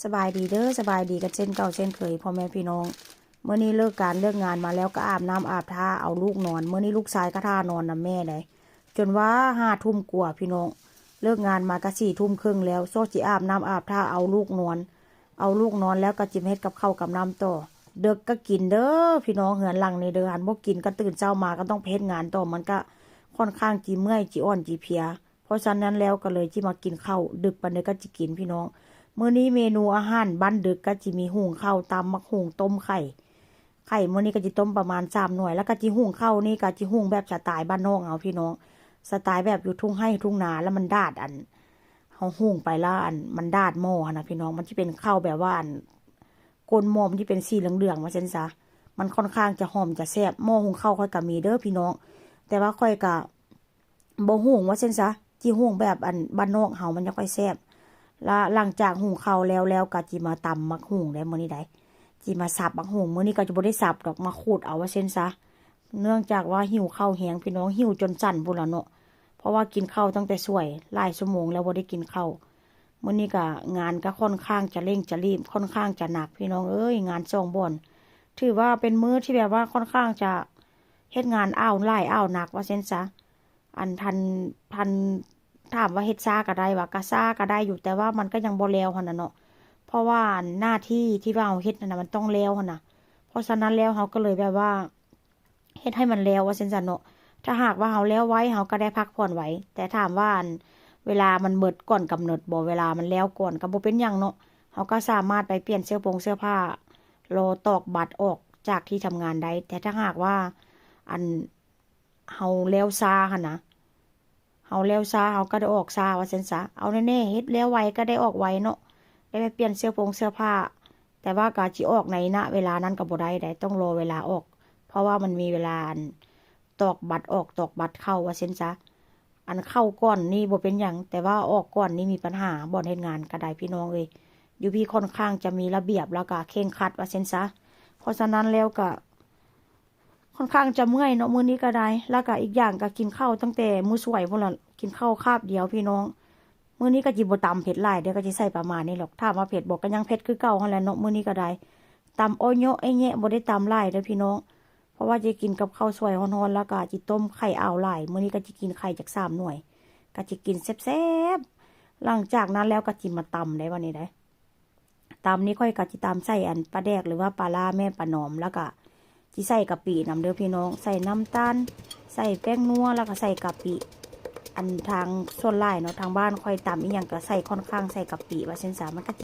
ສະບາຍດີເດີ ສະບາຍດີກັນເຊັ່ນເກົ່າເຊັ່ນເຄີຍ ພໍ່ແມ່ພີ່ນ້ອງ. ມື້ນີ້ເລີກການເລີກງານມາແລ້ວ ກໍອາບນ້ຳອາບທ່າເອົາລູກນອນ. ມື້ນີ້ລູກຊາຍກໍທ່ານອນນຳແມ່ໃດ໋ ຈົນວ່າຫ້າທຸ່ມກວ່າພີ່ນ້ອງ. ເລີກງານມາກໍສີ່ທຸ່ມເຄິ່ງແລ້ວ ຊອກຊິອາບນ້ຳອາບທ່າເອົາລູກນອນ. ເອົາລູກນອນແລ້ວກໍຈິມາເຮັດກັບເຂົ້າກັບນ້ຳຕໍ່. ເດິກກໍກິນເດີພີ່ນ້ອງ ເຮືອນຫຼັງນີ້ເດີ. ຄັນບໍ່ກິນກໍຕື່ນເຊົ້າມາກໍຕ້ອງໄປເຮັດງານຕໍ່ ມັນກໍຄ່ອນຂ້າງຈິເມື່ອຍ ຈິອ່ອນ ຈິເພຍ. ເພາະສະນັ້ນແລ້ວກໍເລີຍຊິມາກິນເຂົ້າ ດຶກປານໃດກໍຊິກິນພີ່ນ້ອງ. ມື້ນີ້ເມນູອາຫານບ້ານດຶກກໍຊິມີຫຸງເຂົ້າ ຕຳໝາກຫຸງ ຕົ້ມໄຂ່. ໄຂ່ມື້ນີ້ກໍຊິຕົ້ມປະມານສາມໜ່ວຍ ແລ້ວກໍຊິຫຸງເຂົ້ານີ້ກໍຊິຫຸງແບບສະຕາຍບ້ານນອກເຮົາພີ່ນ້ອງ ສະຕາຍແບບຢູ່ທົ່ງໄຮ່ທົ່ງນາ ແລ້ວມັນດາດ ອັນ ເຮົາຫຸງໄປແລ້ວ ອັນ ມັນດາດໝໍ້ຫັ້ນນະພີ່ນ້ອງ. ມັນຊິເປັນເຂົ້າແບບວ່າ ອັນ ກົ້ນໝໍ້ມັນຊິເປັນສີເຫຼືອງໆ ວ່າຊັ້ນຊະ. ມັນຄ່ອນຂ້າງຈະຫອມຈະແຊບ. ໝໍ້ຫຸງເຂົ້າຂ້ອຍກໍມີເດີພີ່ນ້ອງ ແຕ່ວ່າຂ້ອຍກໍ ບໍ່ຫຸງວ່າຊັ້ນຊະ ຊິຫຸງແບບອັນບ້ານນອກເຮົາ ມັນຈະຄ່ອຍແຊບ. ລະຫຼັງຈາກຫຸງເຂົ້າແລ້ວ ແລ້ວກໍຊິມາຕຳໝາກຫຸງໄດ໋ ມື້ນີ້ໄດ໋ ຊິມາສັບໝາກຫຸງ. ມື້ນີ້ກໍຈະບໍ່ໄດ້ສັບດອກ ມາຂູດເອົາວ່າຊັ້ນຊະ. ເນື່ອງຈາກວ່າຫິວເຂົ້າແຮງພີ່ນ້ອງ ຫິວຈົນສັ່ນພຸ້ນລະເນາະ ເພາະວ່າກິນເຂົ້າຕັ້ງແຕ່ສວຍ ຫຼາຍຊົ່ວໂມງແລ້ວບໍ່ໄດ້ກິນເຂົ້າ. ມື້ນີ້ກໍງານກໍຄ່ອນຂ້າງຈະເລັ່ງຈະລີບ ຄ່ອນຂ້າງຈະໜັກພີ່ນ້ອງເອີຍ ງານສອງບ່ອນ. ຖືວ່າເປັນມື້ທີ່ແບບວ່າຄ່ອນຂ້າງຈະເຮັດງານອ້າວຫຼາຍອ້າວໜັກວ່າຊັ້ນຊະ. ອັນ ທັນ ທັນ ຖາມວ່າເຮັດຊ້າກໍໄດ້ຫວາ ກໍຊ້າກໍໄດ້ຢູ່ ແຕ່ວ່າມັນກໍຍັງບໍ່ແລ້ວຫັ້ນນະເນາະ ເພາະວ່າອັນໜ້າທີ່ທີ່ວ່າເຮົາເຮັດຫັ້ນນະ ມັນຕ້ອງແລ້ວຫັ້ນນະ. ເພາະສະນັ້ນແລ້ວເຮົາກໍເລີຍແບບວ່າເຮັດໃຫ້ມັນແລ້ວວ່າຊັ້ນຊະເນາະ. ຖ້າຫາກວ່າເຮົາແລ້ວໄວ ເຮົາກໍໄດ້ພັກຜ່ອນໄວ ແຕ່ຖາມວ່າອັນເວລາມັນເບິດກ່ອນກຳນົດບໍ່ ເວລາມັນແລ້ວກ່ອນ ກໍບໍ່ເປັນຫຍັງເນາະ ເຮົາກໍສາມາດໄປປ່ຽນເສື້ອໂພງເສື້ອຜ້າ ລໍຕອກບັດອອກຈາກທີ່ທຳງານໄດ້. ແຕ່ຖ້າຫາກວ່າອັນ ເຮົາແລ້ວຊ້າຫັ້ນນະ ເຮົາແລ້ວຊ້າ ເຮົາກໍໄດ້ອອກຊ້າວ່າຊັ້ນຊະ. ເອົາແນ່ໆ ເຮັດແລ້ວໄວກໍໄດ້ອອກໄວເນາະ ໄດ້ໄປປ່ຽນເສື້ອໂພງເສື້ອຜ້າ ແຕ່ວ່າກໍຊິອອກໃນນະເວລານັ້ນກໍບໍ່ໄດ້ໃດ໋ ຕ້ອງລໍເວລາອອກ ເພາະວ່າມັນມີເວລາ ອັນ ຕອກບັດອອກ ຕອກບັດເຂົ້າວ່າຊັ້ນຊະ. ອັນເຂົ້າກ່ອນນີ້ບໍ່ເປັນຫຍັງ ແຕ່ວ່າອອກກ່ອນນີ້ມີບັນຫາ. ບ່ອນເຮັດງານກໍໄດ້ພີ່ນ້ອງເອີຍ ຢູ່ພີ້ຄ່ອນຂ້າງຈະມີລະບຽບ ແລ້ວກໍເຄັ່ງຄັດວ່າຊັ້ນຊະ. ເພາະສະນັ້ນແລ້ວກໍ ຄ່ອນຂ້າງຈະເມື່ອຍເນາະ ມື້ນີ້ກໍໄດ້. ແລ້ວກໍອີກຢ່າງກໍກິນເຂົ້າຕັ້ງແຕ່ມື້ສວຍພຸ້ນລະ ກິນເຂົ້າຄາບດຽວພີ່ນ້ອງ. ມື້ນີ້ກໍຊິບໍ່ຕຳເຜັດຫຼາຍເດີ ກໍຊິໃສ່ປະມານນີ້ແຫຼະ. ຖາມວ່າເຜັດບໍ່ ກໍຍັງເຜັດຄືເກົ່າຫັ້ນແຫຼະເນາະ ມື້ນີ້ກໍໄດ້. ຕຳອ້ອຍເຍາະໄອ້ແຍະ ບໍ່ໄດ້ຕຳຫຼາຍເດີພີ່ນ້ອງ ເພາະວ່າຈະກິນກັບເຂົ້າສວຍຮ້ອນໆ ແລ້ວກໍຊິຕົ້ມໄຂ່ອາວຫຼາຍ. ມື້ນີ້ກໍຊິກິນໄຂ່ຈັກສາມໜ່ວຍ ກໍຊິກິນແຊບໆ. ຫຼັງຈາກນັ້ນແລ້ວກໍຊິມາຕຳໄດ໋ ບາດນີ້ໄດ໋. ຕຳນີ້ຂ້ອຍກໍຊິຕຳໃສ່ອັນປາແດກ ຫຼືວ່າປາລ້າແມ່ປານອມ ແລ້ວກໍຊິໃສ່ກະປິນຳເດີພີ່ນ້ອງ ໃສ່ນ້ຳຕານ ໃສ່ແປ້ງນົວ ແລ້ວກໍໃສ່ກະປິ. ອັນທາງສ່ວນຫຼາຍເນາະ ທາງບ້ານຂ້ອຍຕຳອີ່ຫຍັງກໍໃສ່ ຄ່ອນຂ້າງໃສ່ກະປິວ່າຊັ້ນຊະ ມັນກໍ